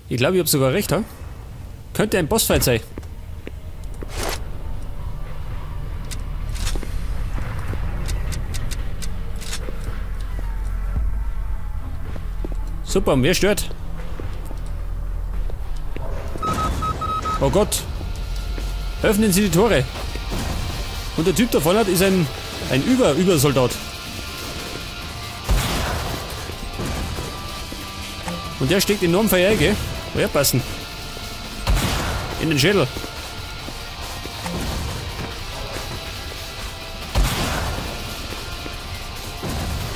Ich glaube, ich habe sogar recht, ha? Könnte ein Bossfight sein. Super, und wer stört? Oh Gott. Öffnen Sie die Tore. Und der Typ da vorne ist ein Übersoldat. Und der steckt enorm Feuer, gell? Oh ja, passen. In den Schädel.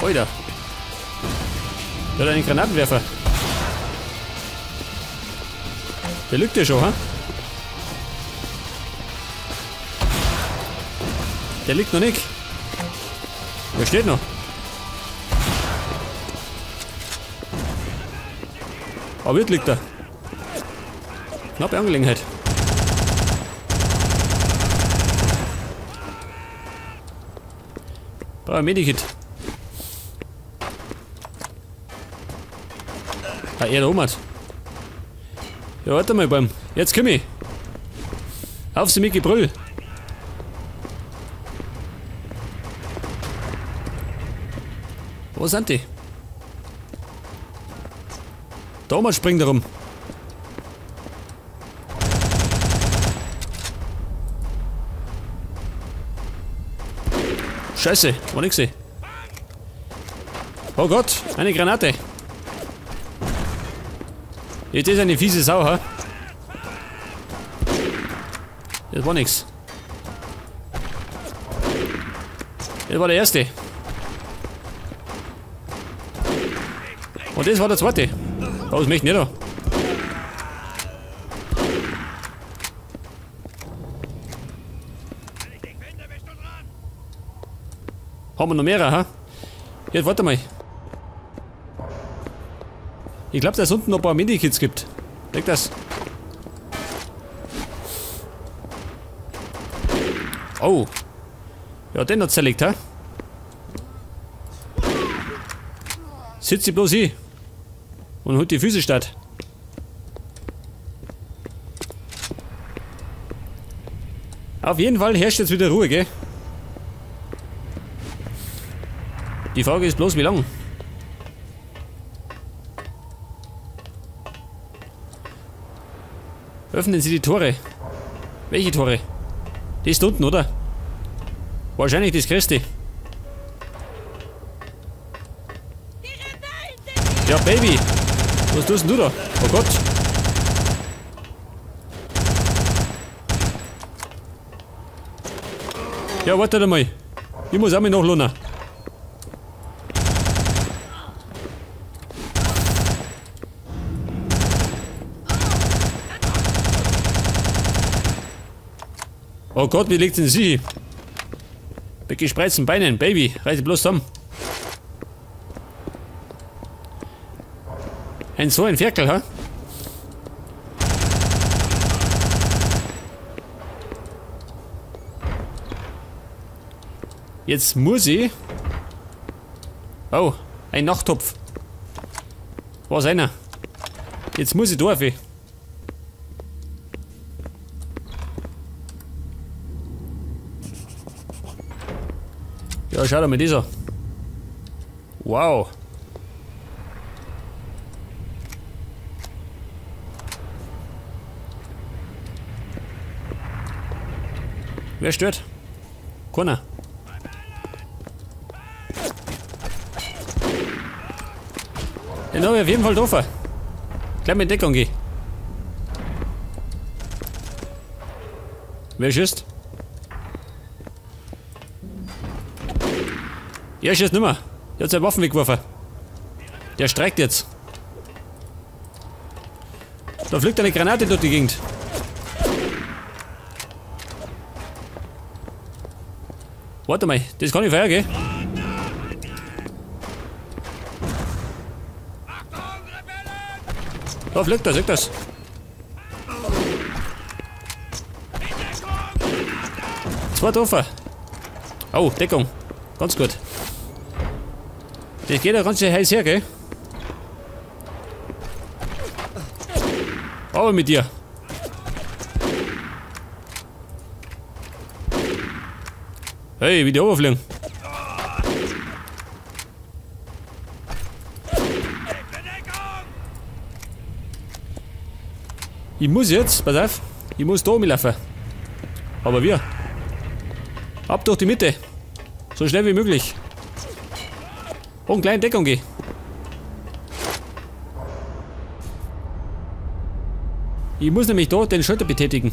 Alter. Der hat einen Granatenwerfer. Der lügt ja schon, ha? Der liegt noch nicht. Der steht noch. Aber jetzt liegt er. Knappe Angelegenheit. Brauche ein Medikit. Ah, er da oben hat. Ja, warte mal, Baum. Jetzt komm ich. Auf sie mit Gebrüll. Wo sind die? Da oben springt er rum. Scheiße, war nix. Oh Gott, eine Granate. Jetzt ist eine fiese Sau, ha? Das war nix. Das war der erste. Und das war der zweite. Oh, das möchte ich nicht da. Haben wir noch mehrere, ha? Jetzt warte mal. Ich glaube, dass es unten noch ein paar Medikits gibt. Leg das. Oh. Ja, den hat zerlegt, ha? Sitzt sie bloß hier. Und holt die Füße statt. Auf jeden Fall herrscht jetzt wieder Ruhe, gell? Die Frage ist bloß, wie lang? Öffnen Sie die Tore. Welche Tore? Die ist unten, oder? Wahrscheinlich das Größte. Ja, Baby! Was tust denn du da? Oh Gott! Ja, warte mal. Ich muss auch mal nachlohnen. Oh Gott, wie liegt denn sie? Mit gespreizten Beinen, Baby, reiß dich bloß zusammen. Ein so ein Ferkel, ha? Jetzt muss ich. Oh, ein Nachttopf. Was einer? Jetzt muss ich da auf. Ja, schau dir mal das an. Wow. Wer stört? Keiner. Den habe ich auf jeden Fall getroffen. Gleich mit Deckung geh. Wer schießt? Er schießt nimmer. Der hat seine Waffen weggeworfen. Der streikt jetzt. Da fliegt eine Granate durch die Gegend. Warte mal, das kann ich feiern, gell? Da fliegt er, seht das. Zwei Treffer. Oh, Deckung. Ganz gut. Das geht ja ganz schön heiß her, gell? Aber mit dir. Hey, wie die runterfliegen. Ich muss jetzt, pass auf, ich muss da rumlaufen. Aber wir. Ab durch die Mitte. So schnell wie möglich. Und gleich in Deckung geh. Ich muss nämlich da den Schalter betätigen.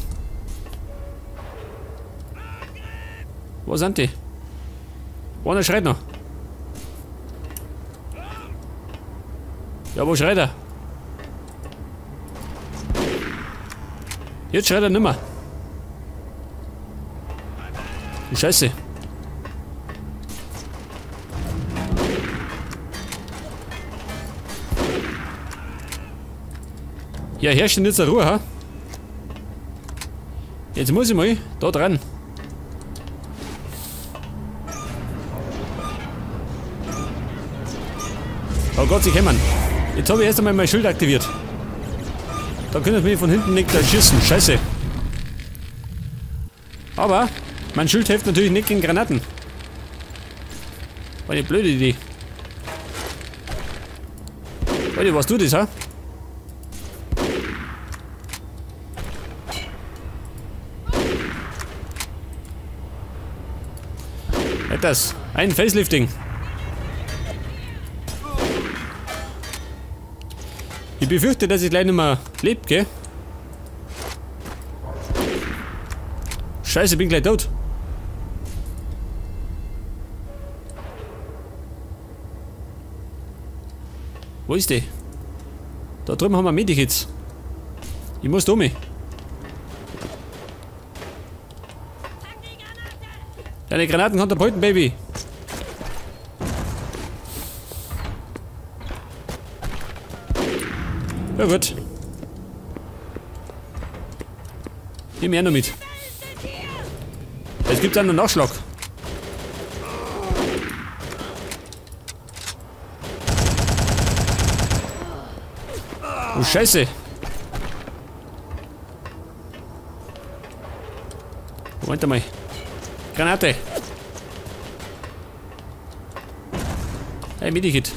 Wo sind die? Einer schreit noch. Ja, wo schreit er? Jetzt schreit er nimmer. Die Scheiße. Ja, herrscht denn jetzt eine Ruhe, ha? Jetzt muss ich mal da dran. Oh Gott, sie kommen. Jetzt habe ich erst einmal mein Schild aktiviert. Da können sie mich von hinten nicht erschießen. Scheiße. Aber mein Schild hilft natürlich nicht gegen Granaten. War eine blöde Idee. Leute, was tut das, ha? Das. Ein Facelifting. Ich befürchte, dass ich gleich nicht mehr lebt, gell? Scheiße, ich bin gleich tot. Wo ist die? Da drüben haben wir Medikits. Ich muss da mit. Deine Granaten Katapulten, Baby. Ja gut. Nimm er noch mit. Es gibt einen Nachschlag. Oh Scheiße. Moment einmal. Granate. Hey, Medikit.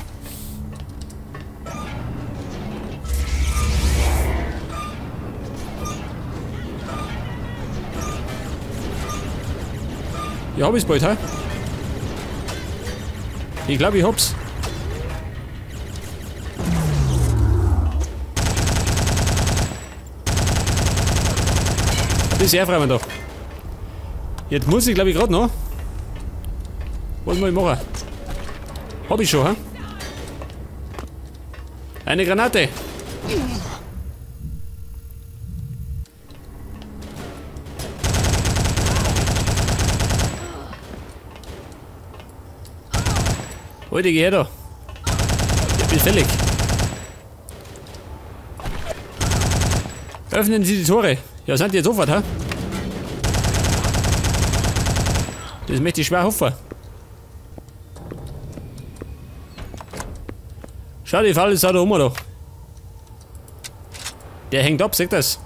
Ja, hab ich's bald, hä? Ich glaube, ich hab's. Das ist sehr frei, da. Jetzt muss ich, glaube ich, gerade noch. Was muss ich machen? Hab ich schon, hä? Eine Granate! Alter, geh her da. Ich bin fällig. Öffnen Sie die Tore. Ja, sind die jetzt sofort, hä? Das möchte ich schwer hoffen. Schau, die Falle ist auch da oben da. Der hängt ab, seht das?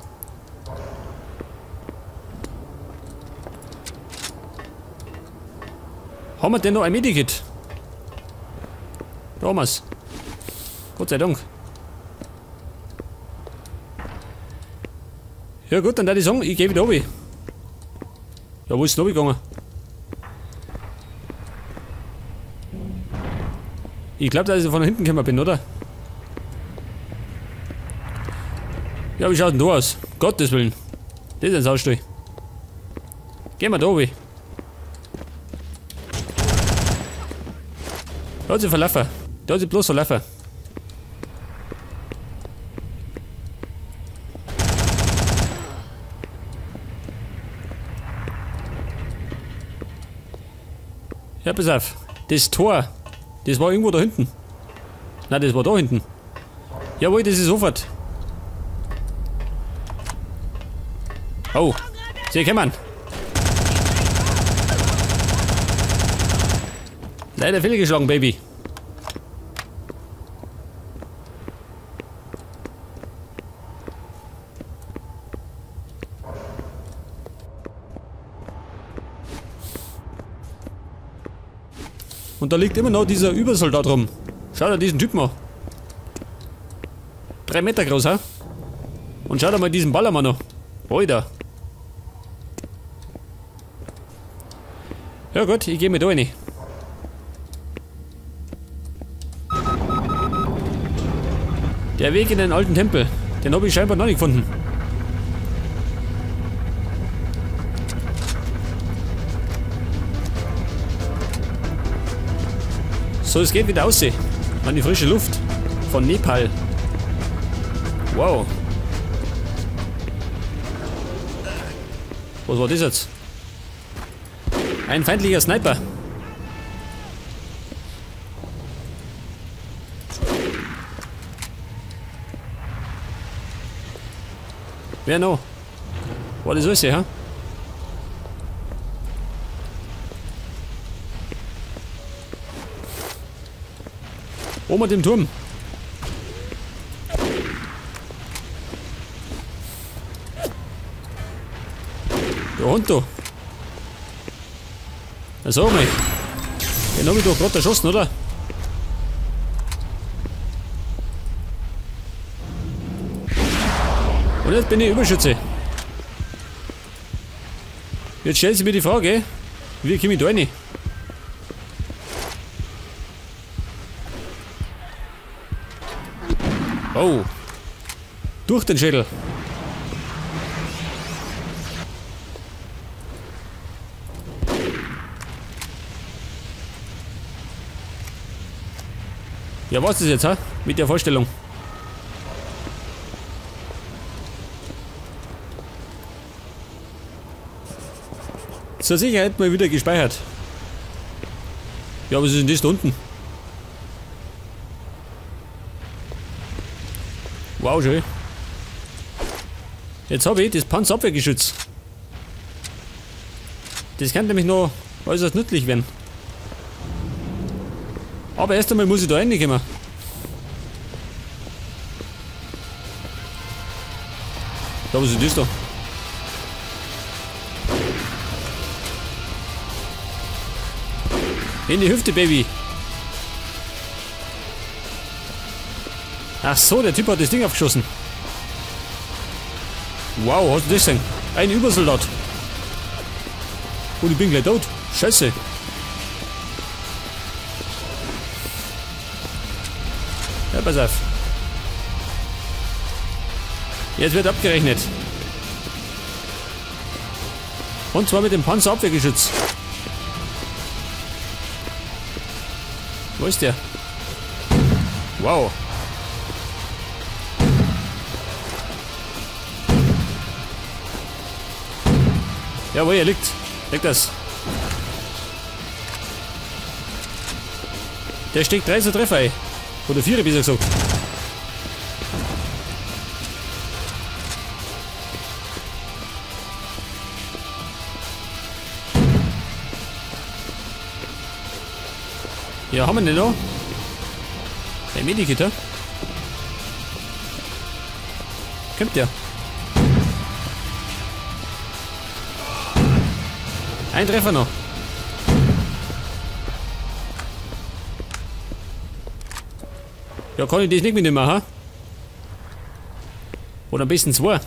Haben wir denn noch ein Medikit? Da haben wir's. Gott sei Dank. Ja gut, dann würde ich sagen, ich gehe wieder runter. Ja, wo ist denn runtergegangen? Ich glaube, dass ich von hinten gekommen bin, oder? Ja, wie schaut denn da aus? Gottes Willen. Das ist ein Saustall. Gehen wir da runter. Da hat sie verlaufen. Da hat sie bloß verlaufen. Ja, pass auf. Das Tor. Das war irgendwo da hinten. Nein, das war da hinten. Jawohl, das ist sofort. Oh, sie kommen. Leider fehlgeschlagen, Baby. Und da liegt immer noch dieser Übersoldat rum. Schau dir diesen Typen an. 3 Meter groß, ha? Und schau dir mal diesen Ballermann noch. Alter. Ja gut, ich geh mir da rein. Der Weg in den alten Tempel, den habe ich scheinbar noch nicht gefunden. So, es geht wieder aus. An die frische Luft von Nepal. Wow. Was war das jetzt? Ein feindlicher Sniper. Wer noch? War das alles, ja? Oben an dem Turm. Der Hund da. Na sag mal. Den hab ich doch gerade erschossen, oder? Und jetzt bin ich Überschütze. Jetzt stellt sich mir die Frage, wie komme ich da rein? Oh. Durch den Schädel. Ja, was ist jetzt, ha? Mit der Vorstellung. Zur Sicherheit mal wieder gespeichert. Ja, was ist denn das da unten? Wow, schön. Jetzt habe ich das Panzerabwehrgeschütz. Das kann nämlich noch äußerst nützlich werden. Aber erst einmal muss ich da reinkommen. Da, was ist das da? In die Hüfte, Baby. Ach so, der Typ hat das Ding abgeschossen. Wow, hast du das denn? Ein Übersoldat. Und ich bin gleich tot. Scheiße. Ja, pass auf. Jetzt wird abgerechnet. Und zwar mit dem Panzerabwehrgeschütz. Wo ist der? Wow. Jawohl, er liegt. Liegt das. Der steckt 3 so Treffer ein. Oder 4, besser gesagt. Ja, haben wir den noch? Ein Medikit, hä? Kommt der? Ein Treffer noch. Ja, kann ich das nicht mitnehmen, ha? Oder am besten 2.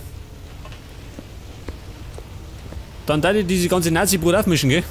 Dann darf ich diese ganze Nazi-Brut aufmischen, gell?